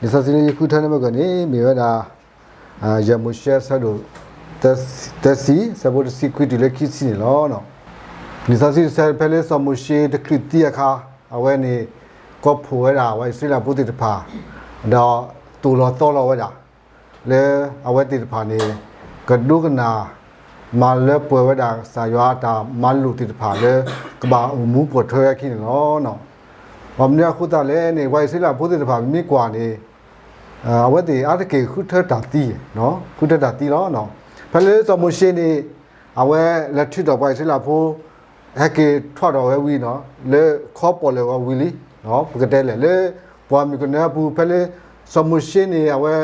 လံာ်စီဆှံလၢယဃုထၢန့ၢ်ဘၣ်ကီးန့ၣ် မ့ၢ်ဝဲဒၣ် ယဲၢ်မိၤၡ့အဆၢဒိၣ် သၢဆံ, အဆၢဖိတဆံခွံတုၤလၢခံဆံန့ၣ်လီၤ. လံာ်စီဆှံတဆၢဖဲလၢစီၤမိၤၡ့တချုးသံအခါ, အဝဲန့ၣ် ကိးဖှိၣ်ဝဲဒၣ်ပှၤအံၣ်စရ့လးဖိသ့ၣ်တဖၣ်, ဒီးသိၣ်လီၤသီလီၤဝဲဒၣ် လၢအဝဲသ့ၣ်တဖၣ်န့ၣ် ကဒိကနၣ် မၤလၢပှဲၤဝဲဒၣ်ကစၢ်ယွၤအတၢ်မၤလိာ်သ့ၣ်တဖၣ်လၢ ကဘၣ်အိၣ်မူပိာ်ထွဲဝဲအခံန့ၣ်လီၤ. ဘၣ်မနုၤအဃိသတးလဲၣ်န့ၣ် ပှၤအံၣ်စရ့လးဖိသ့ၣ်တဖၣ် ပမ့ၢ်ကွၢ်န့ၣ် အဝဲသ့ၣ်အါတက့ၢ်ဃုထၢတၢ်သံ, ဃုထၢတၢ်သံလီၤ. ဖဲလၢစီၤမိၤၡ့န့ၣ် အဝဲလဲၤထုးထီၣ်ပှၤအံၣ်စရ့လးဖိ ဟဲက့ၤထွဲထီၣ်ဝဲဝံၤန့ၣ် လၢခီပီၣ်လဲၣ်ဂီၤဝံၤလံ, ပကတဲလဲၣ် လၢပှၢ်မုၢ်ကနၢအပူၤ ဖဲလၢစီၤမိၤၡ့န့ၣ် အဝဲ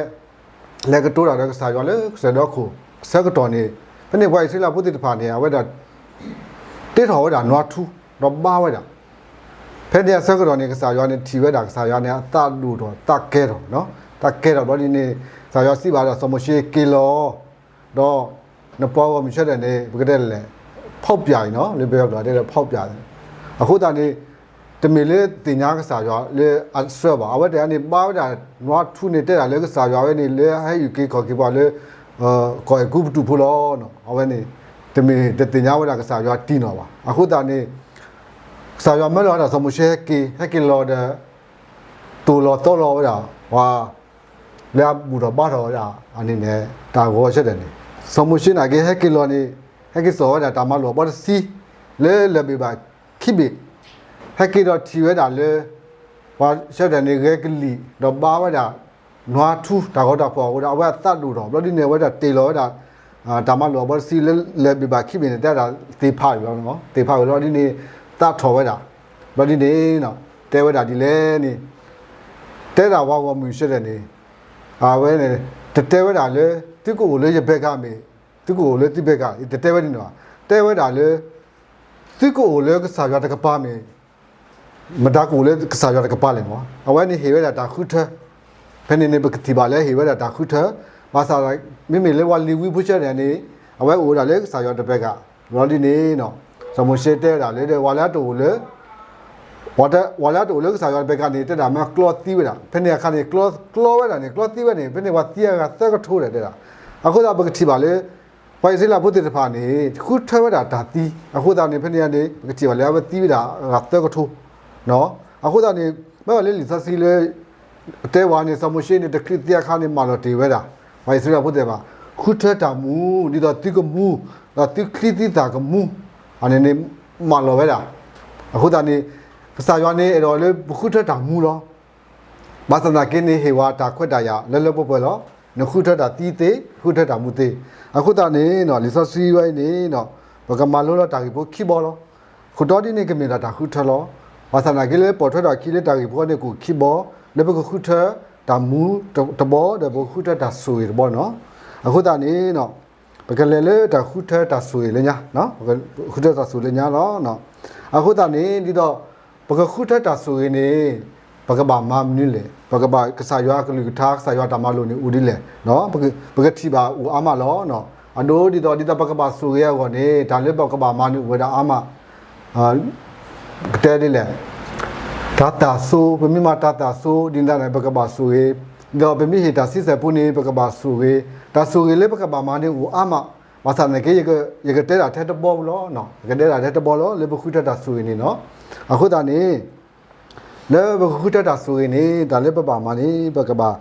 လဲၤကတိၤတၢ်ဒီးကစၢ်ယွၤလၢကစၢၢ်ဒီခိၣ်အဆၢကတီၢ်န့ၣ်, ဖဲန့ၣ်ပှၤအံၣ်စရ့လးဖိသ့ၣ်တဖၣ်န့ၣ် အဝဲဒၣ် တ့ထီၣ်ဝဲဒၣ်နွားထူ ဒီးဘါဝဲဒၣ် ဖဲန့ၣ်အဆၢကတီၢ်န့ၣ် ကစၢ်ယွၤန့ၣ်ထံၣ်ဝဲဒၣ် ကစၢ်ယွၤန့ၣ်အသးဒိၣ်ထီၣ်သးကဲထီၣ်, သးကဲထီၣ်ဘျီဒ်န့ၣ် ကစၢ်ယွၤစံးဘၣ်ဒီးစီၤမိၤၡ့ က့ၤလီၤ, ဒီးနပှၤဂီၢ်မုၢ်ဆၢထၢၣ်န့ၣ် ပကတဲလဲၣ် ဖောက်ပြန်အံၤနီၤ, လၢပယီၤကျိာ်တဲလၢ ဖောက်ပြန်, အဃိသတးန့ၣ် တမ့ၢ်လၢသ့ၣ်ညါကစၢ်ယွၤလၢအဆၢဘၣ်. အဝဲတဂၤန့ၣ် ဘါဝဲဒၣ်နွားထူန့ၣ် တဲဒၣ်လၢကစၢ်ယွၤဝဲန့ၣ် လၢအဟဲအုၣ်က့ၤခီၣ်က့ၤပှၤလၢ ကီၢ်အဲၤကူပတူးဖိလီၤ. အဝဲန့ၣ် တမ့ၢ်တသ့ၣ်ညါဝဲဒၣ်ကစၢ်ယွၤတံၢ်နီၢ်ဘၣ်. အဃိသတးန့ၣ် ကစၢ်ယွၤမၢလီၤဝဲဒၣ်စီၤမိၤၡ့ဟဲက့ၤ, ဟဲက့ၤလီၤဒီး သိၣ်လီၤသီလီၤဝဲဒၣ် ပှၤ လၢအဘူၣ်ထီၣ်ဘါထီၣ်ဝဲဒၣ်အန့ၣ်န့ၣ် တၢ်ဂီၤဆၢထၢၣ်န့ၣ် စီၤမိၤၡ့နာ်က့ ဟဲက့ၤလီၤန့ၣ် ဟဲက့ၤစိာ်ဝဲဒၣ်တၢ်မၤလိာ်အဘီတဆံ လၢလၢၢ်ဘ့ၣ်ဘၣ်ခံဘ့ၣ်, ဟဲက့ၤဒီးထံၣ်ဝဲဒၣ်လၢ ပှၤဆၢထၢၣ်န့ၣ် ဂဲၤကလံၣ် ဒီးဘါဝဲဒၣ် နွားထူတၢ်ဂီၤတၢ်ဖီၣ်အဃိဒီး အဝဲအသးဒိၣ်ထီၣ် ဘျီဒ်န့ၣ် အဝဲဒၣ်တ့ၢ်လီၤဝဲဒၣ် တၢ်မၤလိာ်အဘီတဆံလၢလၢၢ်ဘ့ၣ်ဘၣ်ခံဘ့ၣ်န့ၣ် တဲဒၣ်သ့ၣ်ဖးဝံၤလီၤ, သ့ၣ်ဖးဝံၤလီၤဒ်န့ၣ် သးထီၣ်ဝဲဒၣ် ဘျီဒ်န့ၣ် တဲဝဲဒၣ်ဒ်လဲၣ်န့ၣ် တဲဒၣ်ပှၤဂီၢ်မုၢ်ဆၢထၢၣ်န့ၣ် အဝဲန့ၣ် တတဲဝဲဒၣ်လၢ သုကအိၣ်လၢယဘဲကၤမ့ၢ် သုကအိၣ်လၢသုဘဲကၤ တတဲဝဲဒ်န့ၣ်ဘၣ်. တဲဝဲဒၣ်လၢ သုကအိၣ်လၢကစၢ်ယွၤတကပၤမ့ၢ် မတၤကအိၣ်လၢကစၢ်ယွၤတကပၤလဲၣ်မး. အဝဲန့ၣ်ဟ့ၣ်ဝဲဒၣ်တၢ်ဃုထၢ, ဖဲန့ၣ်န့ၣ် ပကထံၣ်ဘၣ်လၢဟ့ၣ်ဝဲဒၣ်တၢ်ဃုထၢ, ဘၣ်ဆၣ် မ့မ့ၢ်လၢပှၤလ့ၤဝံဖိဆၢထၢၣ်န့ၣ် အဝဲအိၣ်ဝဲဒၣ်လၢကစၢ်ယွၤတဘဲကၤ, ဘျီဒ်န့ၣ် စီၤမိၤၡ့တဲဝဲဒၣ်လၢ ပှၤလၢအတအိၣ်လၢ ပှၤလၢအတအိၣ်လၢကစၢ်ယွၤတဘဲကၤန့ၣ် တဲဒၣ်မ့ၢ်ကျီသံဝဲဒၣ်, ဖဲန့ၣ်အခါန့ၣ် ကျီဝဲဒၣ်န့ၣ် ကျီသံဝဲန့ၣ် ဖဲန့ၣ်ပှၤသံအဂၤသၢကထိဒီးတဲဒၣ်, အဃိသတးပကထံၣ်ဘၣ်လၢ ပှၤအံၣ်စရ့လးဖိသ့ၣ်တဖၣ်န့ၣ် ဃုထၢဝဲဒၣ်တၢ်သံ, အဃိသတးန့ၣ် ဖဲန့ၣ်န့ၣ် ပကထံၣ်ဘၣ်လၢအဝဲသံဝဲဒၣ်အဂၤသၢကထိ, အဃိသတးန့ၣ် မ့ၢ်ဝဲလၢလံာ်စီဆှံလၢ တဲဝဲန့ၣ် စီၤမိၤၡ့န့ၣ် တချုးသံအခါန့ၣ် မၢလီၤတ့ၢ်ဝဲဒၣ် ပှၤအံၣ်စရ့လးဖိသ့ၣ်တဖၣ် ဃုထၢတၢ်မူ ဒ်သိးသုကမူ ဒီးသုချံသုသၣ်ကမူ အန့ၣ်န့ၣ် မၢလီၤဝဲဒၣ်, အဃိသတးန့ၣ် ကစၢ်ယွၤန့ၣ် အဲၣ်ဒိးလၢပဃုထၢတၢ်မူလီၤ. ဘၣ်ဆၣ်သနာ်က့န့ၣ် ဟ့ၣ်ဝဲတၢ်ခွဲးတၢ်ယာ်လၢလၢပှဲၤပှဲၤလီၤ. နဃုထၢတၢ်သံသ့, ဃုထၢတၢ်မူသ့. အဃိသတးန့ၣ် လံာ်စီဆှံဝဲအံၤန့ၣ် ပကမၤလိလီၤတၢ်ဂ့ၢ်ဖိခံဘီလီၤ. ဃုာ်ဒီဒ်န့ၣ် ကမ့ၢ်ဒၣ်တၢ်ဃုထၢလီၤ. ဘၣ်ဆၣ်သနာ်က့လၢပိာ်ထွဲထီၣ်အခံလၢတၢ်ဂ့ၢ်ဖိန့ၣ် ကအိၣ်ခံဘီ, လၢပကဃုထၢတၢ်မူတဘီ ဒီးပကဃုထၢတၢ်ဆိၣ်ဂ့ၤတဘီန့ၣ်လီၤ. အဃိသတးန့ၣ် ပကလဲၤလၢတၢ်ဃုထၢတၢ်ဆိၣ်ဂ့ၤလၢညါ, ဃုထၢတၢ်ဆိၣ်ဂ့ၤလၢညါလီၤ. အဃိသတးန့ၣ် ဒ်သိး ပကဃုထၢတၢ်ဆိၣ်ဂ့ၤန့ၣ် ပကဘၣ်မၤမနုၤလဲၣ်, ပကဘၣ်ကစၢ်ယွၤအကလုၢ်ကထါ ကစၢ်ယွၤတၢ်မၤလိာ်န့ၣ်အိၣ်ဒ်လဲၣ်, ပကထံၣ်ဘၣ်အိၣ်အါမးလီၤ. အဒိဒ်သိး ဒ်သိးပကဘၣ်ဆိၣ်ဂ့ၤအဂီၢ်န့ၣ် တၢ်လၢပကဘၣ်မၤန့ၣ်အိၣ်ဝဲဒၣ်အါမး ကတဲဒ်လဲၣ်, တၢ်သၣ်ဆိ, ပမ့ၢ်မၤတၢ်သၣ်ဆိ ဒ်န့ၣ် ပကဘၣ်ဆိၣ်ဂ့ၤ, ဒီးပမ့ၢ်ဟ့ၣ်တၢ်ဆံဆဲၣ်ဖိန့ၣ် ပကဘၣ်ဆိၣ်ဂ့ၤ, တၢ်ဆိၣ်ဂ့ၤလၢပကဘၣ်မၤန့ၣ်အိၣ်အါမး, ဘၣ်ဆၣ်သနာ်က့ ယကတဲဒၣ်ထဲတဘီလီၤ, ယကတဲဒၣ်ထဲတဘီလီၤ လၢပဃုထၢတၢ်ဆိၣ်ဂ့ၤန့ၣ်လီၤ. အဃိသတးန့ၣ် လၢပဃုထၢတၢ်ဆိၣ်ဂ့ၤန့ၣ် တၢ်လၢပဘၣ်မၤန့ၣ် ပကဘၣ်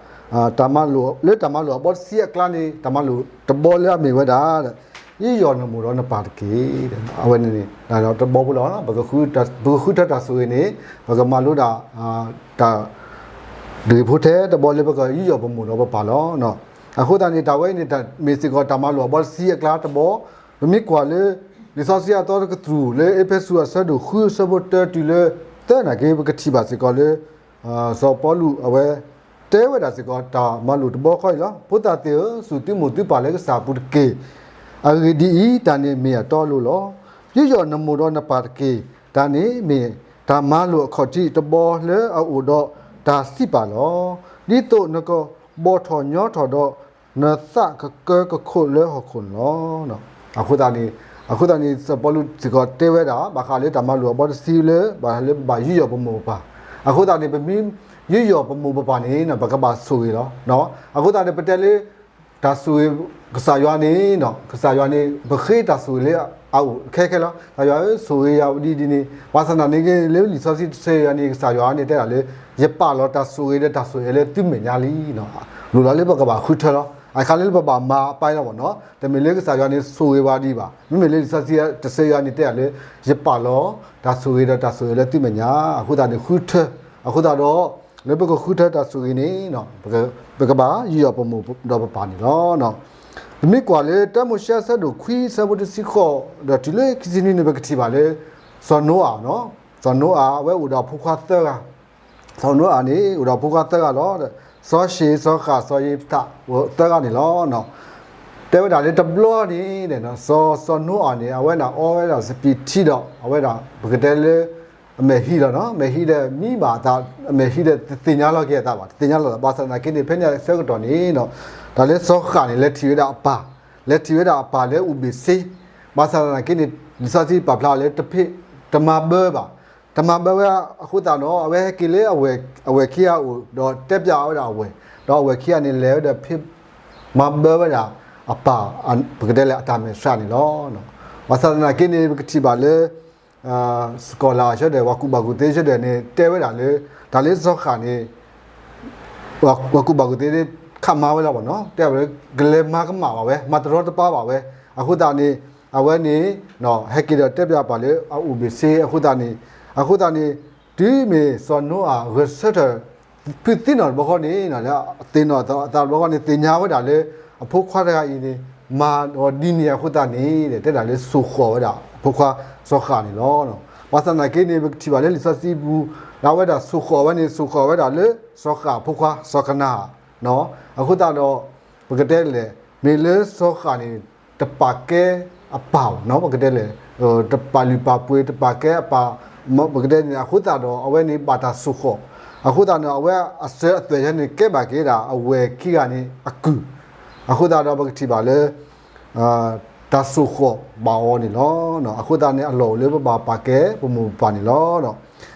တၢ်မၤလိာ် လၢတၢ်မၤလိာ်အဘီတဆံအကျါန့ၣ် တၢ်မၤလိာ်တဘီလၢအမ့ၢ်ဝဲဒၣ် ယူးယီၣ်နမိၢ်ဒီးနပၢ်တက့ၢ်. အဝဲန့ၣ်န့ၣ် တဘီဖိလီၤ, ပကဃုထၢတၢ်ဆိၣ်ဂ့ၤန့ၣ် ပကမၤလိဒၣ် တၢ် တဂ့ၢ်ဖိထဲတဘီလၢပကယူးယီၣ်ပမိၢ်ဒီးပပၢ်လီၤ. အဃိသတးန့ၣ် တၢ်ဝဲအံၤန့ၣ် မ့ၢ်စ့ၢ်ကီးတၢ်မၤလိာ်အဘီတဆံအကျါတဘီ, ပမ့ၢ်ကွၢ်လၢ လံာ်စီဆှံအသီတကတြူၢ်လၢအ့းဖ့းစူးအဆၢဒိၣ်ဃုအဆၢဖိတၢတုၤလၢသၢနာ်က့ ပကထံၣ်ဘၣ်စ့ၢ်ကီးလၢ စီၤပီလူးအဝဲ တဲဝဲဒၣ်စ့ၢ်ကီးတၢ်မၤလိာ်တဘီဃီအံၤလီၤ. ဖိသၣ်သ့ၣ်ဧၢ, စူၢ်သုမိၢ်သုပၢ်လၢကစၢ်အပူၤတက့ၢ်. အဂ့ၢ်ဒ်အံၤ, တၢ်န့ၣ်မ့ၢ်အတီအလိၤလီၤ. ယူးယီၣ်နမိၢ်ဒီးနပၢ်တက့ၢ်. တၢ်န့ၣ်မ့ၢ်တၢ်မၤလိာ်အခီၣ်ထံးတဘီလၢအအိၣ်ဒီးတၢ်စံးပာ်လီၤ. ဒ်သိးနကဘီၣ်ထီၣ်ညီထီၣ်ဒီး နသးကကၢကခိၣ်လၢဟီၣ်ခိၣ်န့ၣ်လီၤ. အဃိသတးန့ၣ် အဃိသတးန့ၣ် စီၤပီလူးစ့ၢ်ကီးတဲဝဲဒၣ် ဘၣ်ဃးလၢတၢ်မၤလိာ်အဘီတဆံလၢ ဘၣ်ဃးလၢပဘၣ်ယူးယီၣ်ပမိၢ်ပပၢ်. အဃိသတးန့ၣ် ပမ့ၢ် ယူးယီၣ်ပမိၢ်ပပၢ်န့ၣ် ပကဘၣ်ဆိၣ်ဂ့ၤလီၤ. အဃိသတးန့ၣ် ပတဲလၢ တၢ်ဆိၣ်ဂ့ၤ ကစၢ်ယွၤန့ၣ် ကစၢ်ယွၤန့ၣ် ပဃ့တၢ်ဆိၣ်ဂ့ၤလၢအအိၣ်ခဲခဲလီၤ. ကစၢ်ယွၤဧၢ ဆိၣ်ဂ့ၤယၤဒ်ဒ်န့ၣ် ဘၣ်ဆၣ်သနာ်က့န့ၣ် လၢလံာ်စီဆှံတဆၢယွၤန့ၣ် ကစၢ်ယွၤန့ၣ်တဲဒၣ်လၢ ယပာ်လီၤတၢ်ဆိၣ်ဂ့ၤဒီးတၢ်ဆိၣ်အၢလၢသုမဲာ်ညါလံ. လိၣ်လီၤလၢပကဘၣ်ဃုထၢလီၤ. အခါလၢပဘၣ်မၤအပၢ်လီၤဘၣ်နီၤ, တမ့ၢ်လၢကစၢ်ယွၤန့ၣ်ဆိၣ်ဂ့ၤဝဲဒံးဘၣ်. မ့မ့ၢ်လၢလံာ်စီဆှံတဆၢယွၤန့ၣ်တဲဒၣ်လၢ ယပာ်လီၤတၢ်ဆိၣ်ဂ့ၤဒီးတၢ်ဆိၣ်အၢလၢသုမဲာ်ညါ, အဃိသတးန့ၣ်ဃုထၢ, အဃိသတးဒီး လၢပကဃုထၢတၢ်ဆိၣ်ဂ့ၤန့ၣ် ပကဘၣ်ယူးယီၣ်ပမိၢ်ဒီးပပၢ်န့ၣ်လီၤ. ပမ့ၢ်ကွၢ်လၢတၢမိၤၡ့အဆၢဒိၣ်ခွံဆၢဖိတဆံဃိး ဒီးတုၤလၢခံဆံနွံန့ၣ် ပကထံၣ်ဘၣ်လၢ စီၤနိအၤ, စီၤနိအၤ အဝဲအိၣ်ဒီးအဖိခွါသၢဂၤ, စီၤနိအၤန့ၣ် အိၣ်ဒီးအဖိခွါသၢဂၤလီၤ. စီၤၡ့ၣ်, စီၤဃၣ်, စီၤယံးဖသး သၢဂၤန့ၣ်လီၤ. တဲဝဲဒၣ်လၢတဘျီန့ၣ် စီၤ, စီၤနိအၤန့ၣ် အဝဲဒၣ်အီဝဲဒၣ်စပံးထံဒီး အဝဲဒၣ်ပကတဲလၢ အမဲာ်ဟံးလီၤနီၤ, အမဲာ်ဟံးဒီးမံဘၣ်အသး, အမဲာ်ဟံးဒီးတသ့ၣ်ညါလီၤက့ၤအသးဘၣ်, တသ့ၣ်ညါလီၤသး. ဘၣ်ဆၣ်သနာ်က့န့ၣ် ဖဲန့ၣ်အဆၢကတီၢ်န့ၣ် တၢ်လၢစီၤဃၣ်န့ၣ် လဲၤထံၣ်ဝဲဒၣ်အပၢ်, လဲၤထံၣ်ဝဲဒၣ်အပၢ်လၢအအိၣ်ဘ့ၣ်ဆ့, ဘၣ်ဆၣ်သနာ်က့န့ၣ် လံာ်စီဆှံပာ်ဖျါလၢတဖ့ၣ်တမၤဘၢဘၣ်, တမၤဘၢဝဲအဃိသတးဒီး အဝဲဟဲက့ၤလၢအဝဲၢ်ခံဂၤအအိၣ် ဒီးတဲပျးဝဲဒၣ်အဝဲၢ်, ဒီးအဝဲၢ်ခံဂၤန့ၣ် လဲၤဝဲဒီးဖ့ၣ် မၤဘၢဝဲဒၣ်အပၢ်, ပကတဲလၢအတၢ်မဲာ်ဆှးန့ၣ်လီၤ. ဘၣ်ဆၣ်သနာ်က့န့ၣ် ပကထံၣ်ဘၣ်လၢ စကီၤလၢ်ဆၢဒီး ပှၤကူၣ်ဘၣ်ကူၣ်သ့ဆၢဒီးန့ၣ် တဲဝဲဒၣ်လၢ တၢ်လၢစီၤဃၣ်န့ၣ် ပှၤကူၣ်ဘၣ်ကူၣ်သ့န့ၣ် ခးမၤဝဲလီၤဘၣ်နီၤ, တဲဝဲ ကလဲၤမၤကမၣ်ဘၣ်ဝဲ, မၤတရီတပါဘၣ်ဝဲ, အဃိသတးန့ၣ် အဝဲန့ၣ် ဟဲက့ၤဒီးတဲပျးပၢ်လၢအအိၣ်ဘ့ၣ်ဆ့ အဃိသတးန့ၣ်, အဃိသတးန့ၣ် တုၤမ့ၢ်စီၤနိအၤဂဲၤဆၢထၢၣ် ဖုသံနီၣ်တဘျီဃီန့ၣ် သ့ၣ်နီၣ်အသးတဘျီဃီန့ၣ် သ့ၣ်ညါဝဲဒၣ်လၢ အဖိခွါတဂၤအံၤန့ၣ် မၤဒီးဒ်န့ၣ်အဃိသတးန့ၣ် တဲဒၣ်လၢဆိၣ်ဃီၣ်ဝဲဒၣ်အဖိခွါစီၤဃၣ်န့ၣ်လီၤ. ဘၣ်ဆၣ်သနာ်က့န့ၣ် ပကထံၣ်ဘၣ်လၢလံာ်စီဆှံပူၤ လၢအဝဲဒၣ်ဆိၣ်ဃီၣ်ဝဲန့ၣ် ဆိၣ်ဃီၣ်ဝဲဒၣ်လၢ စီၤဃၣ်အဖိခွါ စီၤကနၤဧၣ် အဃိသတးဒီး ပကတဲလဲၣ် မ့ၢ်လၢစီၤဃၣ်န့ၣ် တပာ်ကဲအပၢ်နီၤ, ပကတဲလဲၣ် တပာ်လုၢ်ပာ်ပှ့ၤ တပာ်ကဲအပၢ်, ပကတဲန့ၣ် အဃိသတးဒီး အဝဲန့ၣ်ဘၣ်တၢ်ဆိၣ်ဃီၣ်, အဃိသတးဒီး အဝဲအစၢၤအသွဲၣ်ယဲန့ၣ် ကဲဘၣ်က့ၤဒၣ်အဝဲၢ်ခံဂၤန့ၣ်အကုၢ်, အဃိသတးဒီး ပကထံၣ်ဘၣ်လၢ တၢ်ဆိၣ်ဃီၣ်ဘၣ်အီၤန့ၣ်လီၤ. အဃိသတးန့ၣ် အလီၢ်အိၣ်လၢပဘၣ်ပာ်ကဲပမိၢ်ပပၢ်န့ၣ်လီၤ.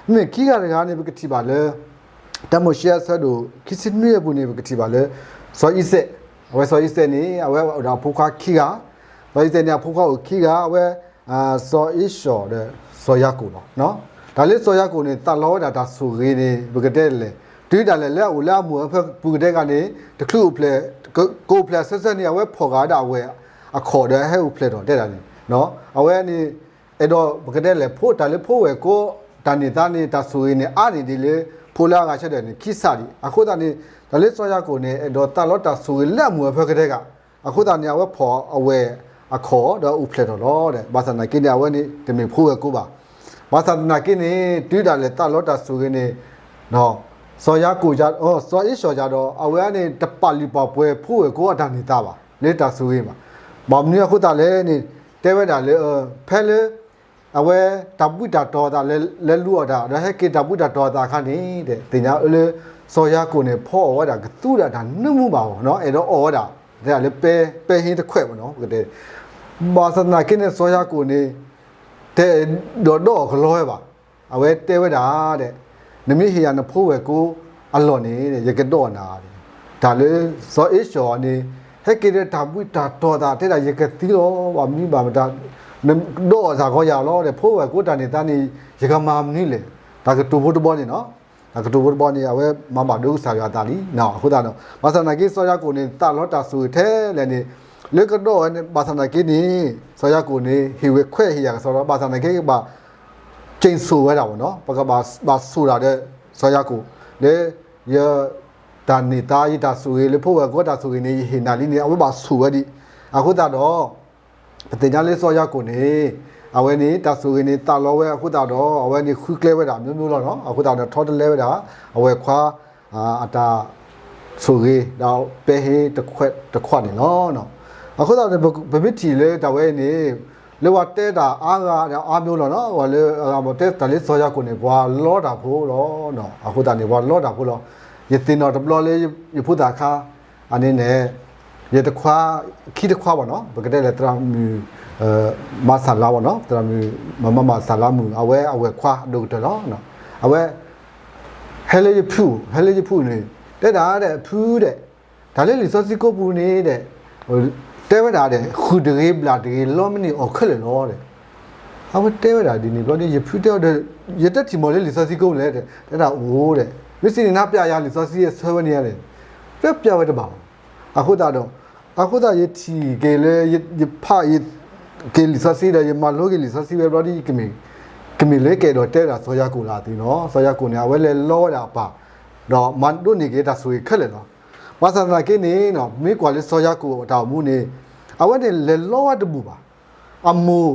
မ့မ့ၢ်ခံဂၤတဂၤန့ၣ် ပကထံၣ်ဘၣ်လၢ တၢမိၤၡ့အဆၢဒိၣ်ခံဆံနွံအပူၤန့ၣ် ပကထံၣ်ဘၣ်လၢ စီၤအံၤစဲး, အဝဲစီၤအံၤစဲးန့ၣ် အဝဲအိၣ်ဒီးအဖိခွါခံဂၤ, စီၤအံၤစဲးန့ၣ် အဖိခွါအိၣ်ခံဂၤ, အဝဲ စီၤအ့ၡီၤဒီး စီၤယၤကိာ်လီၤ. တၢ်လၢစီၤယၤကိာ်န့ၣ် သးလီဝဲဒၣ်တၢ်ဆိၣ်ဂ့ၤန့ၣ် ပကတဲလဲၣ် တုၤဒၣ်လဲာ်လၢအအိၣ်လၢအမိၢ်အဖၢပူၤကတဲဂၤန့ၣ် တချုးအိၣ်ဖျဲၣ်, ကအိၣ်ဖျဲၣ်အဆၢဆၢန့ၣ် အဝဲဖီၣ်ဃာ်ဝဲဒၣ်အဝဲၢ်အခီၣ်ဒီးဟဲအိၣ်ဖျဲၣ်ထီၣ်တဲဒၣ်န့ၣ် အဝဲန့ၣ် အဲၣ်ဒိးပကတဲလဲၣ် ဖိတၢ်လၢဖိဝဲၢ်ကိတၢ်န့ၢ်သါန့ၣ် တၢ်ဆိၣ်ဂ့ၤန့ၣ် အါန့ၢ်ဒံးလၢ ဖိလၢအဂၤဆၢထၢၣ်န့ၣ် ခံစးဒံး. အဃိသတးန့ၣ် တၢ်လၢစီၤယၤကိာ်န့ၣ် အဲၣ်ဒိးသးလီတၢ်ဆိၣ်ဂ့ၤလၢအမိၢ်အဖၢကတဲဂၤ, အဃိသတးန့ၣ် အဝဲဖီၣ်အဝဲၢ်အခီၣ်ဒီးအိၣ်ဖျဲၣ်ထီၣ်လီၤ. ဘၣ်ဆၣ်သနာ်က့န့ၣ် အဝဲန့ၣ်တမ့ၢ်ဖိဝဲၢ်ကိဘၣ်. ဘၣ်ဆၣ်သနာ်က့န့ၣ် တုၤဒၣ်လဲာ်သးလီတၢ်ဆိၣ်ဂ့ၤန့ၣ် စီၤယၤကိာ်, စီၤအ့ၡီၤယၤဒီး အဝဲန့ၣ် တပာ်လုၢ်ပာ်ပှ့ၤဖိဝဲၢ်ကိအတၢ်န့ၢ်သါဘၣ် လၢတၢ်ဆိၣ်ဂ့ၤဘၣ်. ဘၣ်မနုၤအဃိသတးလဲၣ်န့ၣ် တဲဝဲဒၣ်လၢ ဖဲလၢ အဝဲတၢ်ဘှံးတၢ်တီၤအသးလဲၤလူၤအီၣ်တၢ် ဒီးဟဲက့ၤတၢ်ဘှံးတၢ်တီၤအသးအခါန့ၣ် သ့ၣ်ညါအၢလၢ စီၤယၤကိာ်န့ၣ် ဖီအီၣ်ဝဲဒၣ်ကသူဒၣ်တၢ်နၢမူဘၣ်အီၤ အဲၣ်ဒိးအီၣ်ဝဲဒၣ် တဲဒၣ်လၢပဲဟ့တခွဲးဘၣ်နီၤ ပကတဲ ဘၣ်ဆၣ်သနာ်က့န့ၣ် စီၤယၤကိာ်န့ၣ် တအဲၣ်ဒိးဒီးအီၣ်ကလီဝဲဘၣ်. အဝဲတဲဝဲဒၣ် နမ့ၢ်ဟ့ၣ်ယၤနဖိဝဲၢ်ကိအလီၢ်န့ၣ် ယကဒီးနၤ. တၢ်လၢစီၤအ့ၡီၤန့ၣ် ဟဲက့ၤဒီးတၢ်ဘှံးတၢ်တီၤသး တဲဒၣ်ယကသံလီၤ ဘၣ်မနုၤဘၣ်မတၤ ဒီးအီၣ်စ့ၢ်ကီးယၤလီၤ ဖိဝဲၢ်ကိတၢ်န့ၢ်သါန့ၣ် ယကမၤမနုၤလဲၣ်. တၢ်ကတိၤဖိတဘီန့ၣ်နီၤ တၢ်ကတိၤဖိတဘီန့ၣ် အဝဲမၤဘၣ်ဒိကစၢ်ယွၤအသးလံ. အဃိသတးဒီး ဘၣ်ဆၣ်သနာ်က့ စီၤယၤကိာ်န့ၣ် သးလီတၢ်ဆိၣ်ဂ့ၤထဲလဲၣ်န့ၣ် လၢကဒီးဝဲန့ၣ် ဘၣ်ဆၣ်သနာ်က့န့ၣ် စီၤယၤကိာ်န့ၣ် ဟ့ၣ်ဝဲခွဲးဟ့ၣ်ယၤကစီဒီ ဘၣ်ဆၣ်သနာ်က့ ကဘၣ် က့ၣ်ဆိၣ်ဝဲဒၣ်ဘၣ်နီၤ ပကဘၣ်ဆိၣ်ဒၣ်ဒီး စီၤယၤကိာ် လၢ ယ တၢ်န့ၢ်သါ ယတၢ်ဆိၣ်ဂ့ၤလၢဖိဝဲၢ်ကိတၢ်ဆိၣ်ဂ့ၤန့ၣ် ယဟ့ၣ်နၤလံန့ၣ် အဝဲဘၣ်ဆိၣ်ဝဲဒံး. အဃိသတးဒီး ပသ့ၣ်ညါလၢစီၤယၤကိာ်န့ၣ် အဝဲန့ၣ် တၢ်ဆိၣ်ဂ့ၤန့ၣ် သးလီဝဲအဃိသတးဒီး အဝဲန့ၣ်ဃုကျဲဝဲဒၣ် မျိုးမျိုးလီၤနီၤ အဃိသတးဒီး ထီတလဲဝဲဒၣ် အဝဲၢ်ခွါ အတၢ်ဆိၣ်ဂ့ၤ ဒီးပဲဟ့တခွဲးတခွးန့ၣ်လီၤ. အဃိသတးဒီး ပမ့ၢ်ထံၣ်လၢတၢ်ဝဲအံၤန့ၣ် လၢပှၤတဲတၢ်အါဂၤဒီးအါမျိုးလီၤနီၤ ပှၤလၢအဂၤမ့ၢ်တဲတၢ်လၢစီၤယၤကိာ်န့ၣ် ပှၤလီတၢ်ဖိလီၤ. အဃိသတးန့ၣ် ပှၤလီတၢ်ဖိလီၤ. ယသ့ၣ်နီၣ်တဘျီလၢယဖိသၣ်ခါ အန့ၣ်န့ၣ် ယတခွါ ခံတခွါဘၣ်နီၤ ပကတဲလဲၣ် သရၣ်မုၣ် မၤစၢ်လါဘၣ်နီၤ သရၣ်မုၣ် မၤမၤစၢ်လါမုၣ် အဝဲအဝဲၢ်ခွါအဒိၣ်ကတၢၢ်လီၤ. အဝဲ ဟဲလၢယဖု, ဟဲလၢယဖုန့ၣ်, တဲဒၣ်ဒီး ဖုဒီး, တၢ်လၢလံာ်စီဆှံကိးပူၤန့ၣ်ဒီး, တဲဝဲဒၣ်ဒီး ဃုာ်တဂ့ၤ ဘျၣ်တဂ့ၤ လီမ့ၢ်န့ၢ်အီၣ်ခဲလၢာ်လီၤဒီး, အဝဲတဲဝဲဒၣ်ဒ်န့ၣ်ဘျီဒီး ယဖုတဲအီၤဒီး, ယတထံၣ်မီၢ်လၢလံာ်စီဆှံကိးပူၤလဲၣ်, တဲဒၣ်အိၣ်ဒီး, မ့ၢ်စံးန့ၣ် နပျဲယၤလံာ်စီဆှံအဆၢဝဲန့ၣ်ဧါဒီး, တပျဲဝဲတဘၣ်ဘၣ်. အဃိသတးဒီး, အဃိသတးယထံၣ်က့ၤလၢ ယဖးက့ၤလံာ်စီဆှံဒီး ယမၤလိက့ၤလံာ်စီဆှံဝဲဘျီဒီး ကမ့ၢ်လၢကအဲၣ်ဒိးတဲဝဲဒၣ်စီၤယၤကိာ်လၢအသ့နီၤ. စီၤယၤကိာ်န့ၣ် အဝဲလဲၤလီဝဲဒၣ်အပၢ်, ဒီးမၤဒိးန့ၢ်က့ၤတၢ်ဆိၣ်ဂ့ၤခဲလၢာ်လီၤ. ဘၣ်ဆၣ်သနာ်က့န့ၣ်, မ့ၢ်ကွၢ်လၢစီၤယၤကိာ်အတၢ်အိၣ်မူန့ၣ်, အဝဲန့ၣ်လဲၤလီဝဲတဘူၣ်ဘၣ်. အမိၢ်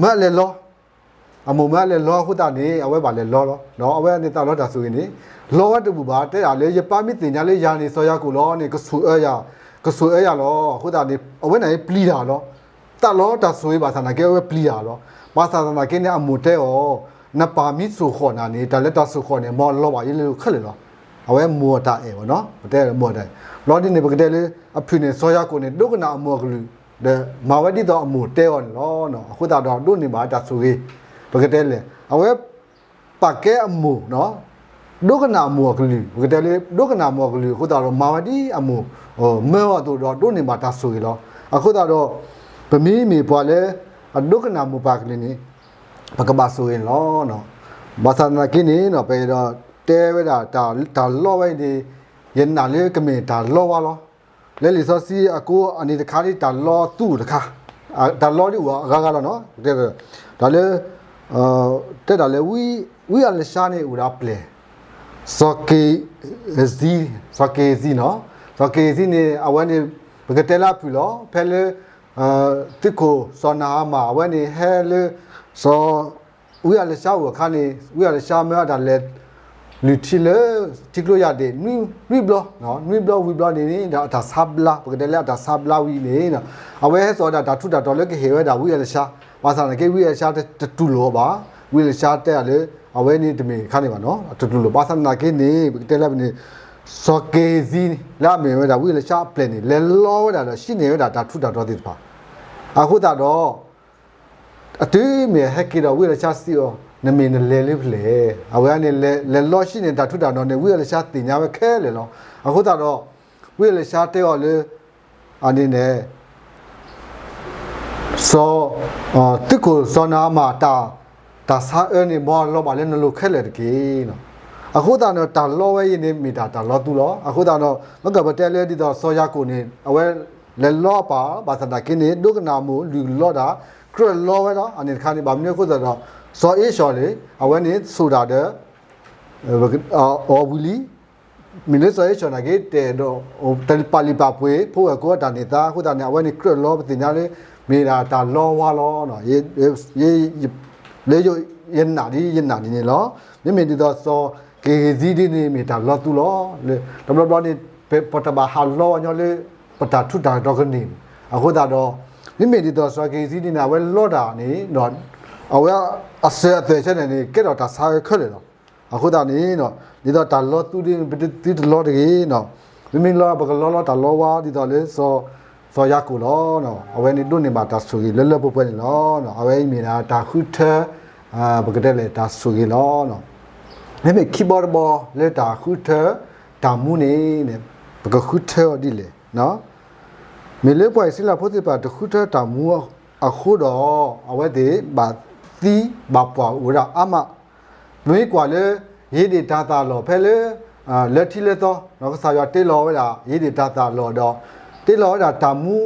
မၢအလဲၤလီ အမိၢ်မၢအလဲၤလီအဃိသတးန့ၣ် အဝဲဘၣ်လဲၤလီလီၤ. ဒီးအဝဲန့ၣ်သးလီတၢ်ဆိၣ်ဂ့ၤန့ၣ်, လီဝဲတဘူၣ်ဘၣ် တဲဒၣ်လၢ ယပၢ်မ့ၢ်သ့ၣ်ညါလၢယၤန့ၣ် စီၤယၤကိာ်လီၤန့ၣ် ကဆိၣ်အၢယၤ, ကဆိၣ်အၢယၤလီၤ. အဃိသတးန့ၣ် အဝဲန့ၣ်ပျံၤတၢ်လီၤ. သးလီတၢ်ဆိၣ်ဂ့ၤဘၣ်ဆၣ်သနာ်က့ အဝဲပျံၤတၢ်လီၤ. ဘၣ်ဆၣ်သနာ်က့န့ၣ် အမိၢ်တဲအီၤ, နပၢ်မ့ၢ်ဆိၣ်ဃီၣ်နၤန့ၣ် တၢ်လၢတၢ်ဆိၣ်ဃီၣ်န့ၣ် မ်အလီၤဘၣ်ယဲလၢခဲလၢာ်လီၤ. အဝဲမိၢ်အတၢ်အဲၣ်ဘၣ်နီၤ, ပတဲမိၢ်အတၢ်အဲၣ်. ဘျီဒ်န့ၣ် ပကတဲလၢ အဖုၣ်န့ၣ် စီၤယၤကိာ်န့ၣ် ဒိကနၣ်အမိၢ်အကလုၢ်, ဒီးမၤဝဲဒ်သိးအမိၢ်တဲအီၤန့ၣ်လီၤ. အဃိသတးဒီးဒိးန့ၢ်ဘၣ်တၢ်ဆိၣ်ဂ့ၤ, ပကတဲလဲၣ်, အဝဲ ပာ်ကဲအမိၢ်, ဒိကနၣ်အမိၢ်အကလုၢ်, ပကတဲလၢ ဒိကနၣ်အမိၢ်အကလုၢ်အဃိသတးဒီး မၤဝဲဒ်အမိၢ် မၢအီၤအသိးဒီး ဒိးန့ၢ်ဘၣ်တၢ်ဆိၣ်ဂ့ၤလီၤ. အဃိသတးဒီး ပမ့မ့ၢ်ပှၤလၢ အဒိကနၣ်မိၢ်ပၢ်အကလုၢ်န့ၣ် ပကဘၣ်ဆိၣ်ဂ့ၤန့ၣ်လီၤ. ဘၣ်ဆၣ်သနာ်က့န့ၣ် ပအဲၣ်ဒိးတဲဝဲဒၣ် တၢ်လီဝဲအံၤန့ၣ် ယနာ်လၢကမ့ၢ်တၢ်လီဝါလီၤ. လၢလံာ်စီဆှံအကိးအနံၤတခါဒ်တၢ်လီသူၣ်တခါ, တၢ်လီဒ်အိၣ်အဂၤဂၤလီၤနီၤ. တၢ်လၢ တဲဒၣ်လၢ ဝံအလၡါန့ၣ်အိၣ်ဒီးအပျဲၢ် စီၤက့ၤစံ, စီၤက့ၤစံနီၤ. စီၤက့ၤစံန့ၣ် အဝဲန့ၣ် ပကတဲလၢအဖုၣ်လီၤ. ဖဲလၢ သုးခိၣ်စီၤနၤအမၣ် အဝဲန့ၣ်ဟဲလၢ စီၤ ဝံအလၡါအိၣ်အခါန့ၣ် ဝံအလၡါမၢအတၢ်လဲၤ လုၢ်ထံလၢ ထံကျိယၢ်ဒ့ၣ် နွံဘျီ, နွံဘျီဝံၤဘျီန့ၣ် ဒီးအတၢ်ဆါဘျါ, ပကတဲလၢအတၢ်ဆါဘျါဝံၤန့ၣ် အဝဲဟဲစိာ်ဝဲဒၣ်တၢ်ထူးတၢ်တီၤလၢကဟ့ၣ်ဝဲဒၣ်ဝံအလၡါ, ဘၣ်ဆၣ်သနာ်က့ ဝံအလၡါတတူၢ်လိာ်အီၤဘၣ်. ဝံအလၡါတဲဒၣ်လၢ အဝဲန့ၣ်တမ့ၢ်အခါန့ၣ်ဘၣ်နီၤ, တတူၢ်လိာ်. ဘၣ်ဆၣ်သနာ်က့န့ၣ် ပကတဲလၢပန့ၣ် စီၤက့ၤစံ လၢအမ့ၢ်ဝဲဒၣ်ဝံအလၡါအပျဲၢ်န့ၣ် လဲၤလီဝဲဒၣ်ဒီး ဟံးန့ၢ်ဝဲဒၣ်တၢ်ထူးတၢ်တီၤသ့ၣ်တဖၣ် အဃိသတးဒီး အတုၤမ့ၢ်ဟဲက့ၤဒီးဝံအလၡါစံးအီၤ, နမ့ၢ်နလဲၤလၢဖဲလဲၣ်. အဝဲန့ၣ် လဲၤလီဟံးန့ၢ်တၢ်ထူးတၢ်တီၤန့ၣ် ဝံအလၡါသ့ၣ်ညါဝဲခဲလၢာ်လီၤ. အဃိသတးဒီး ဝံအလၡါတဲအီၤလၢ အန့ၣ်န့ၣ် စီၤ သုးခိၣ်စီၤနၤအမၣ် တၢ်ဆါအၢန့ၣ် မ်အလီၤဘၣ်လၢနလိၤခဲလၢာ်တက့ၢ်. အဃိသတးဒီး တၢ်လီဝဲအံၤန့ၣ် မ့ၢ်တၢ်တၢ်လီသူလီၤ. အဃိသတးဒီး မ့ၢ်ကပတဲလၢဒ်သိးစီၤယၤကိာ်န့ၣ် အဝဲလဲၤလီအပၢ် ဘၣ်ဆၣ်သနာ်က့န့ၣ် ဒိကနၣ်အမိၢ်လုၢ်လီတၢ် ကြၢးလီဝဲလီၤ. အန့ၣ်တခါန့ၣ် ဘၣ်မနုၤအဃိသတးဒီး စီၤအ့ၡီၤန့ၣ် အဝဲန့ၣ်ဆိၣ်တၢ်ဒီး အီၤဝံၤလံ မ့ၢ်လၢစီၤအ့ၡီၤနာ်က့ တအဲၣ်ဒိး ပာ်လုၢ်ပာ်ပှ့ၤ ဖိဝဲၢ်ကိးအတၢ်န့ၢ်သါအဃိသတးန့ၣ် အဝဲန့ၣ်ကြၢးလီပသ့ၣ်ညါလၢ မ့ၢ်ဒၣ်တၢ်လီဝါလီၤ. လၢယနာ်ဒ်ယနာ်ဒ်န့ၣ်လီၤ. မ့မ့ၢ်ဒ်သိးစီၤက့ၤစံဒ်န့ၣ် မ့ၢ်တၢ်လီသူလီၤ. တဘျီဘျီန့ၣ် ပတဘၣ်ဟးလီဝဲညီလၢ ပတၢ်ထူးတၢ်တီၤကန့ၢ်. အဃိသတးဒီး မ့မ့ၢ်ဒ်သိးစီၤက့ၤစံဒ်န့ၣ် အဝဲလီတၢ်န့ၣ် အဝဲအစၢၤအသွဲၣ်ဆၢန့ၣ်န့ၣ် ကဲထီၣ်တၢ်ဆါအၢခဲလၢာ်လီၤ. အဃိသတးန့ၣ် ဒ်သိးတၢ်လီသူဒ်န့ၣ် ပသုတလီတဂ့ၤ. မ့မ့ၢ်လီ ပကလီလီတၢ်လီဝါဒ်သိးလၢ စီၤယၤကိာ်လီၤ. အဝဲန့ၣ်ဒိးန့ၢ်ဘၣ်တၢ်ဆိၣ်ဂ့ၤလၢလၢပှဲၤပှဲၤန့ၣ်လီၤ. အဝဲအံၤမ့ၢ်ဒၣ်တၢ်ဃုထၢ ပကတဲလဲၣ်တၢ်ဆိၣ်ဂ့ၤလီၤ. မ့မ့ၢ်ခံဘီတဘီလၢတၢ်ဃုထၢတၢ်မူန့ၣ် ပကဃုထၢအီၤဒ်လဲၣ်. မ့ၢ်လၢပှၤအံၣ်စရ့လးဖိသ့ၣ်တဖၣ် တဃုထၢတၢ်မူအဃိဒီး အဝဲသ့ၣ်ဘၣ်သံဘၣ်ပှၢ်အိၣ်ဝဲဒၣ်အါမး. ပမ့ၢ်ကွၢ်လၢ ယ့ဒ့ၣ်တၤသၣ်လီၢ်ဖဲလၢ လၢထံလၢသီ ကစၢ်ယွၤတ့လီၤဝဲဒၣ် ယ့ဒ့ၣ်တၤသၣ်လီၢ်ဒီး တ့လီၤဝဲဒၣ်တၢ်မူ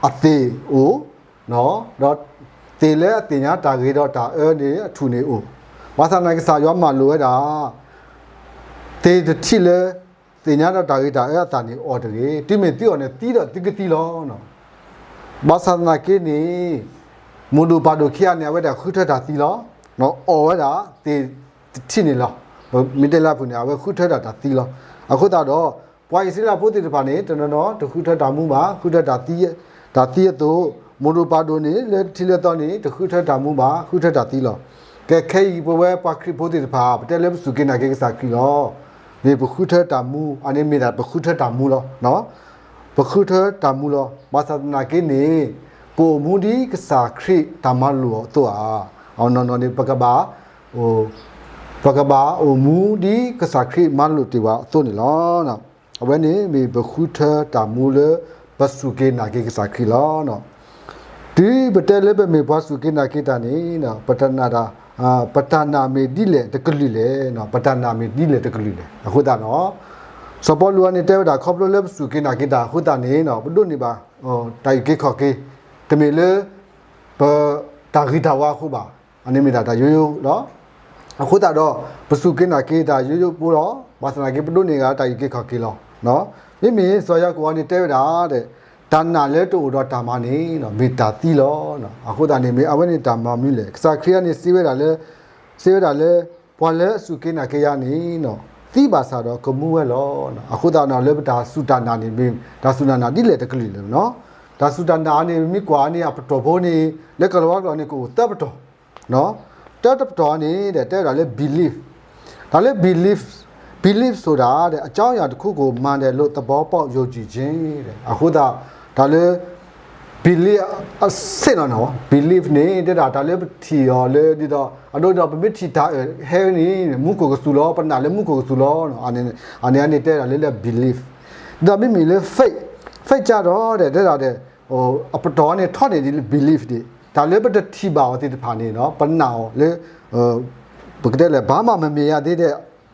အသ့ၣ်အိၣ် ဒီးသ့ၣ်လၢအသ့ၣ်ညါတၢ်ဂ့ၤဒီးတၢ်အၢန့ၣ် အထူၣ်န့ၣ်အိၣ်. ဘၣ်ဆၣ်သနာ်က့ ကစၢ်ယွၤမၤလိာ်ဝဲဒၣ် သ့ၣ်တထံၣ်လၢ သ့ၣ်ညါဒီးတၢ်ဂ့ၤတၢ်အၢအသၣ်န့ၣ်အီၣ်တဂ့ၤ. တုၤမ့ၢ်သုအီၣ်န့ၣ် သံဒီးသုကသံလီၤ. ဘၣ်ဆၣ်သနာ်က့န့ၣ် မိၢ်ဒိၣ်ပၢ်ဒိၣ်ခံဂၤန့ၣ် အဝဲဒၣ်ဃုထၢတၢ်သံလီၤ. အီၣ်ဝဲဒၣ်သ့ၣ်တထံၣ်န့ၣ်လီၤ. ပမ့ၢ်တဲလၢအပူၤန့ၣ် အဝဲဃုထၢဒၣ်တၢ်သံလီၤ. အဃိသတးဒီး ပှၤအံၣ်စရ့လးဖိသ့ၣ်တဖၣ်န့ၣ် တနီၤနီၤ တဃုထၢတၢ်မူဘၣ်, ဃုထၢတၢ်သံ, တၢ်သံအသိး, မိၢ်ဒိၣ်ပၢ်ဒိၣ်န့ၣ် လၢထံလၢသီန့ၣ် တဃုထၢတၢ်မူဘၣ်, ဃုထၢတၢ်သံလီၤ. ကဲခဲအံၤ ပဝဲပှၤခရံာ်ဖိသ့ၣ်တဖၣ် ပတဲလၢပစူၢ်က့ၤနာ်က့ၤကစၢ်ခရံာ်လီၤ. မ့ၢ်ပဃုထၢတၢ်မူ, အန့ၣ်မ့ၢ်ဒၣ်ပဃုထၢတၢ်မူလီၤ. ပဃုထၢတၢ်မူလီၤ. ဘၣ်ဆၣ်သနာ်က့န့ၣ် ပအိၣ်မူဒ်ကစၢ်ခရံာ်တၢ်မၤလိာ်အသိးဧါ. အနီၢ်နီၢ်န့ၣ် ပကဘၣ် အိၣ် ပကဘၣ်အိၣ်မူဒ်ကစၢ်ခရံာ်မၤလိာ်တ့ၢ်ဝဲအသိးန့ၣ်လီၤ. အဝဲန့ၣ်မ့ၢ်ပဃုထၢတၢ်မူလၢ ပစူၢ်က့ၤနာ်က့ၤကစၢ်ခရံာ်လီၤ. တုၤပတဲလၢပမ့ၢ်ပှၤစူၢ်က့ၤနာ်က့ၤတၢ်န့ၣ် ပတၢ်နာ် ပတၢ်နာ်မ့ၢ်ဒ်လဲၣ်တကလုာ်လဲၣ်, ပတၢ်နာ်မ့ၢ်ဒ်လဲၣ်တကလုာ်လဲၣ်. အဃိသတးဒီး စီၤပီလူးအန့ၣ်တဲဝဲဒၣ် ခီဖျိလၢပစူၢ်က့ၤနာ်က့ၤတၢ်အဃိသတးန့ၣ် ပဒိးန့ၢ်ဘၣ် တၢ်အုၣ်က့ၤခီၣ်က့ၤ, တမ့ၢ်လၢ ပတၢ်ဂ့ၤတၢ်ဝါအဃိဘၣ်, အန့ၣ်မ့ၢ်ဒၣ်တၢ်ယိယိလီၤ. အဃိသတးဒီး ပစူၢ်က့ၤနာ်က့ၤတၢ်ယိယိဖိလီၤ. ဘၣ်ဆၣ်သနာ်က့ ပဒိးန့ၢ်ဂ့ၤတၢ်အုၣ်က့ၤခီၣ်က့ၤလီၤ. မ့မ့ၢ်စီၤယၤကိာ်အန့ၣ်တဲဝဲဒၣ် တၢ်နာ်လၢတအိၣ်ဒီးတၢ်မၤန့ၣ် မ့ၢ်တၢ်သံလီၤ. အဃိသတးန့ၣ်မ့ၢ်အဝဲန့ၣ်တၢ်မၤမနုၤလဲၣ်. ကစၢ်ခရံာ်အန့ၣ်စံးဝဲဒၣ်လၢ စံးဝဲဒၣ်လၢ ပှၤလၢအစူၢ်က့ၤနာ်က့ၤယၤန့ၣ် သံဘၣ်ဆၣ်ဒီးကမူဝဲလီၤ. အဃိသတးဒီးလၢပတၢ်စူၢ်တၢ်နာ်န့ၣ် မ့ၢ်တၢ်စူၢ်တၢ်နာ်ဒ်လဲၣ်တကလုာ်လဲၣ်. တၢ်စူၢ်တၢ်နာ်န့ၣ် မ့ၢ်ကွၢ်န့ၣ် အပတီၢ်ဖိန့ၣ် လၢကလၤဝါကျိာ်န့ၣ် ကအိၣ်သၢပတီၢ် တၢတပတီၢ်န့ၣ် တဲဝဲဒၣ်လၢ belief, တၢ်လၢ belief, belief ဆိုတာ အကြောင်းအရာတစ်ခုကို မှန်တယ်လို့ သဘောပေါက်ယုံကြည်ခြင်း အဃိသတး တၢ်လၢ belief အစ့ၢ်နီၤနီၤ belief န့ၣ် တဲဒၣ်တၢ်လၢပထံၣ်အီၤလၢ ဒ်သိး အဒိဒီးပမ့ၢ်ထံၣ်တၢ်အၢၣ်ဟဲန့ၣ် မူခိၣ်ကစူၤလီၤ, ပနာ်လၢမူခိၣ်ကစူၤလီၤ. အန့ၣ်အန့ၣ်တဲဒၣ်လၢ belief, ဒီးမ့မ့ၢ်လၢ faith, faith ကဒီး တဲဒၣ် အပတီၢ်န့ၣ်ထီၣ်န့ၢ်ဒ် belief ဒံး, တၢ်လၢပတထံၣ်ဘၣ်အီၤသ့ၣ်တဖၣ်န့ၣ် ပနာ်အီၤလၢ ပကတဲလဲၣ် ဘာမှမမြင်ရသေးတဲ့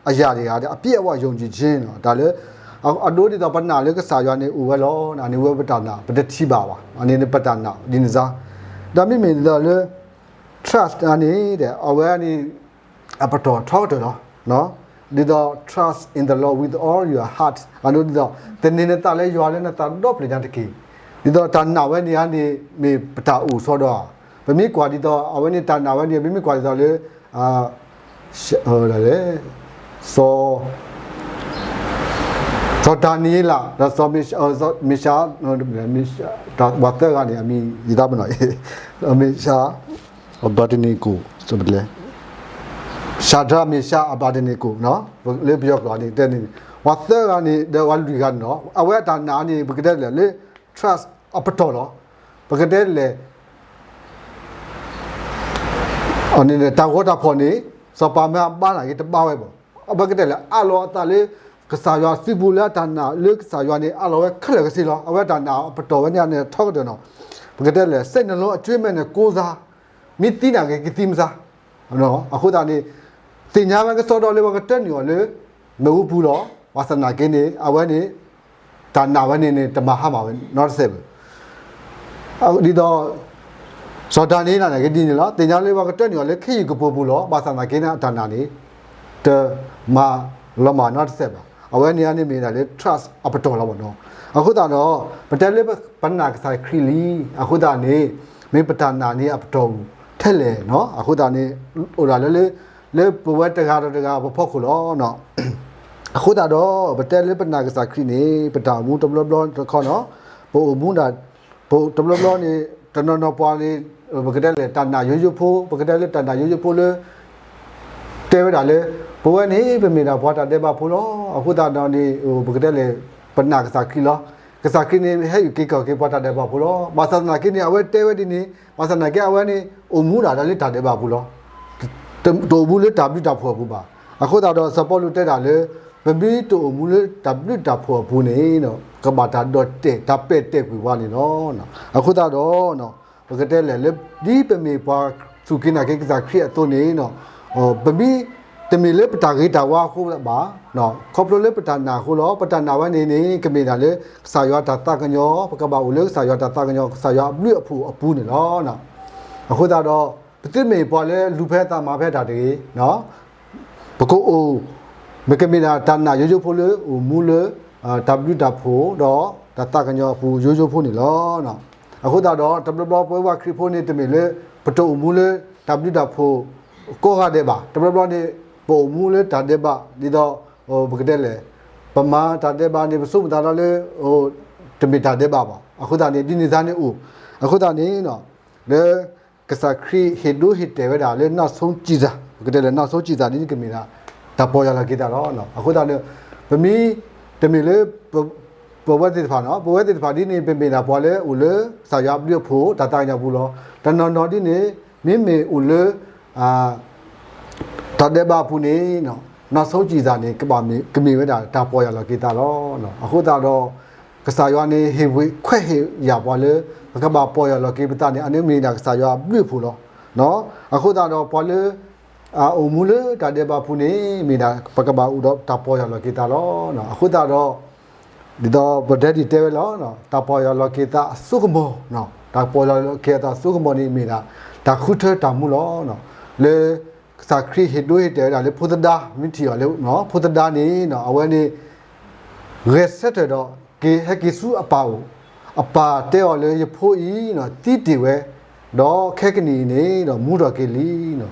အရာတွေက အပြည့်အဝယုံကြည်ခြင်း တၢ်လၢ အဒိဒ်သိးပနာ်လၢကစၢ်ယွၤန့ၣ်အိၣ်ဝဲလီၤ. အန့ၣ်ဝဲပတၢ်နာ် ပတထံၣ်ဘၣ်ဘၣ်, အန့ၣ်ပတၢ်နာ်ဒ်န့ၣ်စါ. ဒီးမ့မ့ၢ်ဒ်သိးလၢ trust အန့ၣ် အဝဲန့ၣ် အပတီၢ်ထီကတၢၢ်လီၤ. ဒ်သိး trust in the Lord with all your heart အဒိဒ်သိး သန့ၤနသးလၢယွၤလၢနသးဒီဖျၢၣ်ညါတက့ၢ်. ဒ်သိးတၢ်နာ်ဝဲန့ၣ်န့ၣ် မ့ၢ်ပတၢ်အိၣ်ဆီဒီး ပမ့ၢ်ကွၢ်ဒ်သိး အဝဲန့ၣ်တၢ်နာ်ဝဲန့ၣ် ပမ့ၢ်ကွၢ်ဒ်သိးလၢ စီၤ စီၤဒၤနံးယ့လး ဒီးစီၤမ့ၡး မ့ၡး ပှၤသၢဂၤန့ၣ် အမံၤယသးပနီၣ် မ့ၢ် ရှၤဒြး မ့ၡး အဘ့းဒ့းနံးကိၣ် လၢပယီၤကျိာ်န့ၣ် တဲန့ၣ် ပှၤသၢဂၤန့ၣ် ဒီးပှၤလွံၢ်ဂၤန့ၣ်နီၤ အဝဲအတၢ်နာ်န့ၣ် ပကတဲလဲၣ်လၢ trust အပတီၢ်လီၤ. ပကတဲလဲၣ် တၢ်ဂီၤတၢ်ဖီၣ်န့ၣ် စီၤပၤမၢအဘါနာ်က့တဘါဝဲဘၣ်. အဝဲကတဲလဲၣ် အးလီၤအသးလၢ ကစၢ်ယွၤစုပူၤလၢအတၢ်နာ်လၢကစၢ်ယွၤန့ၣ် အးလီၤဝဲခဲလၢာ်ကဆ့လီၤ. အဝဲတၢ်နာ်အပတီၢ်ဝဲန့ၣ်န့ၣ်ထီကတၢၢ်နီၤ. ပကတဲလဲၣ် စိတ်နှလုံးအကြွင်းမဲ့နဲ့ကိုးစား, မ့ၢ်သံနာ်က့ကသံမစါ အဃိသတးန့ၣ် သ့ၣ်ညါဝဲကစီဒီလၢပှၤကတၢၢ်နုာ်အီၤလၢ မ့ၣ်အူပူၤလီၤ. ဘၣ်ဆၣ်သနာ်က့န့ၣ် အဝဲန့ၣ် တၢ်နာ်ဝဲန့ၣ်န့ၣ် တမၤဟါမၢ်ဝဲနီတစဲးဘၣ်. ဒ်သိး စီၤဒၤနံးယ့လးနာ်က့ဒ်န့ၣ်လီၤ. သ့ၣ်ညါလၢပှၤကတၢၢ်နုာ်အီၤလၢခ့ယုၢ်ကပိာ်ပူၤလီၤ. ဘၣ်ဆၣ်သနာ်က့န့ၣ် အတၢ်နာ်န့ၣ် တမၤလီၤမၢ်နီတစဲးဘၣ်. အဝဲန့ၣ်န့ၣ်မ့ၢ်ဒၣ်လၢ trust အပတီၢ်လီၤမ့ၢ်နီၤ. အဃိသတးဒီး ပတဲလၢပနာ်ကစၢ်ခရံာ်လံ. အဃိသတးန့ၣ် မ့ၢ်ပတၢ်နာ်န့ၣ်အပတီၢ်ထဲလဲၣ်နီၤ. အဃိသတးန့ၣ် အိၣ်ဒၣ်လၢ လၢပဝဲတဂၤဒီးတဂၤပဖီခိၣ်လီၤ. အဃိသတးဒီး ပတဲလၢပနာ်ကစၢ်ခရံာ်န့ၣ် ပတၢ်အိၣ်မူတဘျီဘျီတခီနီၤ ပအိၣ်မူဒၣ် ပတဘျီဘျီန့ၣ် တနီၤနီၤပှၤန့ၣ် ပကတဲလဲၣ် တၢ်နာ်ယိယိဖိ ပကတဲလၢတၢ်နာ်ယိယိဖိလၢ တဲဝဲဒၣ်လၢ ပဝဲန့ၣ် ပမ့ၢ်ဒၣ်ပှၤတၢ်ဒဲးဘးဖိလီၤ. အဃိသတးဒီးန့ၣ် ပကတဲလဲၣ် ပနာ်ကစၢ်ခရံာ်လီၤ. ကစၢ်ခရံာ်န့ၣ် ဟဲအုၣ်က့ၤခီၣ်က့ၤပှၤတၢ်ဒဲးဘးဖိလီၤ. ဘၣ်ဆၣ်သနာ်က့န့ၣ် အဝဲတဲဝဲဒ်န့ၣ် ဘၣ်ဆၣ်သနာ်က့ အဝဲန့ၣ် အိၣ်မူဒၣ်လၢတၢ်ဒဲးဘးပူၤလီၤ. တအိၣ်မူလၢတၢ်ဘျုးတၢ်ဖှိၣ်အပူၤဘၣ်. အဃိသတးဒီး စီၤပီလူးတဲဒၣ်လၢ ပမ့ၢ်တအိၣ်မူလၢတၢ်ဘျုးတၢ်ဖှိၣ်အပူၤန့ၣ် ကဘၣ်တၢ်ဒီၣ်တဲာ် တၢ်ပဲာ်တဲာ်ကွံာ်ပှၤန့ၣ်လီၤ. အဃိသတးဒီး ပကတဲလဲၣ်လၢ ဒ်ပမ့ၢ်ပှၤစူၢ်က့ၤနာ်က့ၤကစၢ်ခရံာ်အသိးန့ၣ် ပမ့ၢ်တမ့ၢ်လၢပတၢ်ဂ့ၤတၢ်ဝါအဃိဘၣ်, ခီဖျိလၢပတၢ်နာ်အဃိလီၤ. ပတၢ်နာ်ဝဲန့ၣ်န့ၣ် ကမ့ၢ်ဒၣ်လၢ ကစၢ်ယွၤတၢ်သးကညီၤ, ပကဘၣ်အိၣ်လၢကစၢ်ယွၤတၢ်သးကညီၤ ကစၢ်ယွၤအဘျုးအဖှိၣ်အပူၤန့ၣ်လီၤ. အဃိသတးဒီး ပသုမ့ၢ်ပှၤလၢလူၤဖဲသးမၤဖဲတၢ်တဂ့ၤ ပကအိၣ် မ့ၢ်ကမ့ၢ်ဒၣ်တၢ်နာ်ယိယိဖိလၢအိၣ်မူလၢ တၢ်ဘျုးတၢ်ဖှိၣ်ဒီးတၢ်သးကညီၤအပူၤယိယိဖိန့ၣ်လီၤ. အဃိသတးဒီး တဘျီဘျီပဝဲပှၤခရံာ်ဖိန့ၣ် တမ့ၢ်လၢ ပတအိၣ်မူလၢတၢ်ဘျုးတၢ်ဖှိၣ်ကိးဂၤဒဲးဘၣ်. တဘျီဘျီန့ၣ် ပအိၣ်မူလၢတၢ်ဒဲးဘး ဒ်သိး ပကတဲလဲၣ် ပမၤတၢ်ဒဲးဘးန့ၣ် ပဆိကမိၣ်သးဒီးလၢ တမ့ၢ်တၢ်ဒဲးဘးဘၣ်. အဃိသတးန့ၣ် ဒ်န့ၣ်စါန့ၣ်အိၣ်. အဃိသတးန့ၣ် လၢ ကစၢ်ခရံာ်ဟ့ၣ်ဒိဟ့ၣ်တဲာ်ဝဲဒၣ်လၢ နောက်ဆုံးကျမ်းစာ, ပကတဲလၢ နောက်ဆုံးကျမ်းစာ ဒ်န့ၣ်ကမ့ၢ်ဒၣ် တၢ်ပီၢ်ယၢ်လီၤက့ၤသးလီၤ. အဃိသတးန့ၣ် ပမ့ၢ်တမ့ၢ်လၢ ပဝဲသ့ၣ်တဖၣ်နီၤ, ပဝဲသ့ၣ်တဖၣ်ဒ်န့ၣ် ပမ့ၢ်ဒၣ်ပှၤလၢအိၣ်လၢ ကစၢ်ယွၤအဘျုးအဖှိၣ် တၢ်သးကညီၤပူၤလီၤ. တနီၤနီၤဒ်န့ၣ် မ့မ့ၢ်အိၣ်လၢ တၢ်ဒဲးဘးအပူၤန့ၣ် နီၢ်ဆိကံၢ်သးန့ၣ် ကဘၣ်မ့ၢ် ကမ့ၢ်ဝဲဒၣ်တၢ်ပီၢ်ယၢ်လီၤက့ၤသးလီၤ. အဃိသတးဒီး ကစၢ်ယွၤန့ၣ် ဟ့ၣ်ဝ့ၢ်ခွဲးဟ့ၣ်ယာ်ပှၤလၢ ပကဘၣ်ပီၢ်ယၢ်လီၤက့ၤပသးန့ၣ် အန့ၣ်မ့ၢ်ဒၣ်ကစၢ်ယွၤအဘျုးအဖှိၣ်လီၤ. အဃိသတးဒီး ပှၤလၢ အအိၣ်မူလၢတၢ်ဒဲးဘးပူၤန့ၣ် မ့ၢ်ဒၣ် ပကဘၣ်အိၣ်ဒီးတၢ်ပီၢ်ယၢ်လီၤက့ၤသးလီၤ. အဃိသတးဒီး ဒ်သိးပတဲဒ်တဲဝဲလီၤ, တၢ်ပီၢ်ယၢ်လီၤက့ၤသးအစိကမီၤ, တၢ်ပီၢ်ယၢ်လီၤက့ၤသးအစိကမီၤန့ၣ်မ့ၢ်ဒၣ် တၢ်ဃုထၢတၢ်မူလီၤ. လၢ ကစၢ်ခရံာ်ဟ့ၣ်ဒိဟ့ၣ်တဲာ်ဝဲဒၣ်လၢဖိသဒါ မ့ၢ်ထံၣ်အီၤလၢ ဖိသဒါန့ၣ် အဝဲန့ၣ် ဂဲၤဆၢထၢၣ်ဒီး က့ၤဟဲက့ၤဆူအပၢ်အိၣ်, အပၢ်တဲအီၤလၢယဖိအံၤ သံတ့ၢ်ဝဲ, ဒီးခဲကနံၣ်အံၤန့ၣ်ဒီးမူထီၣ်က့ၤလံ.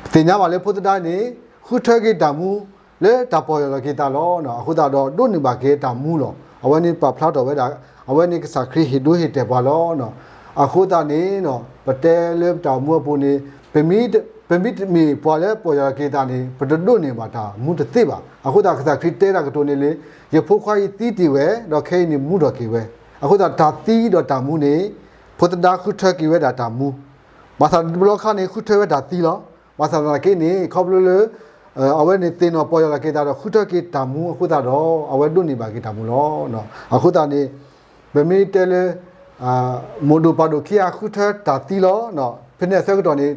ပသ့ၣ်ညါဘၣ်လၢဖိသဒါန့ၣ် ဃုထၢက့ၤတၢ်မူ လၢတၢ်ပီၢ်ယၢ်လီၤက့ၤသးလီၤ. အဃိသတးဒီးဒိးန့ၢ်ဘၣ်က့ၤတၢ်မူလီၤ. အဝဲန့ၣ်ပာ်ဖျါထီၣ်ဝဲဒၣ် အဝဲန့ၣ်ကစၢ်ခရံာ်ဟ့ၣ်ဒိဟ့ၣ်တဲာ်ပှၤလီၤ. အဃိသတးန့ၣ် ပတဲလၢပတၢ်အိၣ်မူအပူၤန့ၣ် ပမ့ ပမ့တမ့ၢ်ပှၤလၢပီၢ်ယၢ်လီၤက့ၤသးန့ၣ် ပတဒိးန့ၢ်ဘၣ်တၢ်မူတသ့ဘၣ်. အဃိသတးကစၢ်ခရံာ်တဲတၢ်ကတိၤန့ၣ်လၢ ယဖိခွါအံၤသံတ့ၢ်ဝဲ ဒီးခဲအံၤန့ၣ်မူထီၣ်က့ၤဝဲ. အဃိသတးတၢ်သံဒီးတၢ်မူန့ၣ် ဖိသဒါဃုထၢက့ၤဝဲဒၣ်တၢ်မူ, ဘၣ်ဆၣ်တဘျီခါန့ၣ် ဃုထၢဝဲတၢ်သံလီၤ. ဘၣ်ဆၣ်သနာ်က့န့ၣ် ခီဖျိလၢ အဝဲန့ၣ်သ့ၣ်နီၣ်ပီၢ်ယၢ်လီၤက့ၤသးဒီးဃုထၢက့ၤတၢ်မူအဃိသတးဒီး အဝဲဒိးန့ၢ်ဘၣ်က့ၤတၢ်မူလီၤ. အဃိသတးန့ၣ် ပမ့ၢ်တဲလၢ မိၢ်ဒိၣ်ပၢ်ဒိၣ်ခံဂၤဃုထၢတၢ်သံလီၤ. ဖဲန့ၣ်အဆၢကတီၢ်န့ၣ်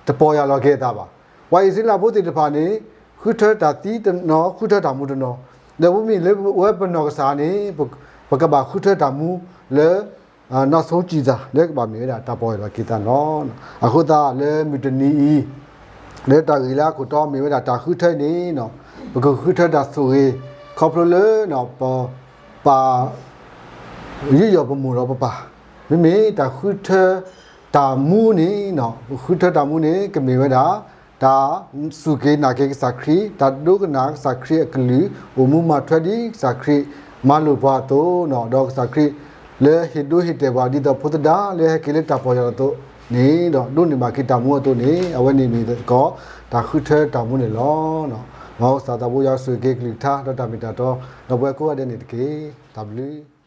တပီၢ်ယၢ်လီၤက့ၤအသးဘၣ်. ပှၤအံၣ်စရ့လးဖိသ့ၣ်တဖၣ်န့ၣ် ဃုထၢတၢ်သံတနီၤ ဃုထၢတၢ်မူတနီၤ, ဒီးပမ့ၢ်လၢပဝဲပနီၢ်ကစၢ်န့ၣ် ပကဘၣ်ဃုထၢတၢ်မူလၢ နီၢ်ဆိကံၢ်သး လၢကဘၣ်မ့ၢ်ဝဲဒၣ်တၢ်ပီၢ်ယၢ်လီၤက့ၤသးလီၤ. အဃိသတးလၢမုၢ်တနံၤအံၤ လၢတၢ်ဂ့ၢ်လၢအခိၣ်တီမ့ၢ်ဝဲဒၣ်တၢ်ဃုထၢန့ၣ် ပကဃုထၢတၢ်ဆိၣ်ဂ့ၤ ခီဖျိလၢ ပ ပာ် ယူးယီၣ်ပမိၢ်ဒီးပပၢ်, မ့မ့ၢ်တၢ်ဃုထၢတၢ်မူန့ၣ် ဃုထၢတၢ်မူန့ၣ် ကမ့ၢ်ဝဲဒၣ် တၢ်စူၢ်က့ၤနာ်က့ၤကစၢ်ခရံာ်, တၢ်ဒိကနၣ်ကစၢ်ခရံာ်အကလုၢ်, အိၣ်မူမၤထွဲဒ်ကစၢ်ခရံာ်မၤလိာ်ပှၤအသိး, ဒီးကစၢ်ခရံာ်လၢဟ့ၣ်ဒိဟ့ၣ်တဲာ်ပှၤ ဒ်သိးဖိသဒါလၢဟဲက့ၤလၢတၢ်ပီၢ်ယၢ်လီၤအသိးန့ၣ်ဒီး ဒိးန့ၢ်ဘၣ်က့ၤတၢ်မူအသိးန့ၣ် အဝဲန့ၣ်မ့ၢ်သကိး တၢ်ဃုထၢတၢ်မူန့ၣ်လီၤ. မ်ကစၢ်သးဘိယွၤဆိၣ်ဂ့ၤက့ၤကလုၢ်ကထါ ဒီးတၢ်မ့ၢ်တၢ်တီ ဒီးပဝဲကိးဂၤဒဲးန့ၣ်တက့ၢ်. တၢ်ဘျုး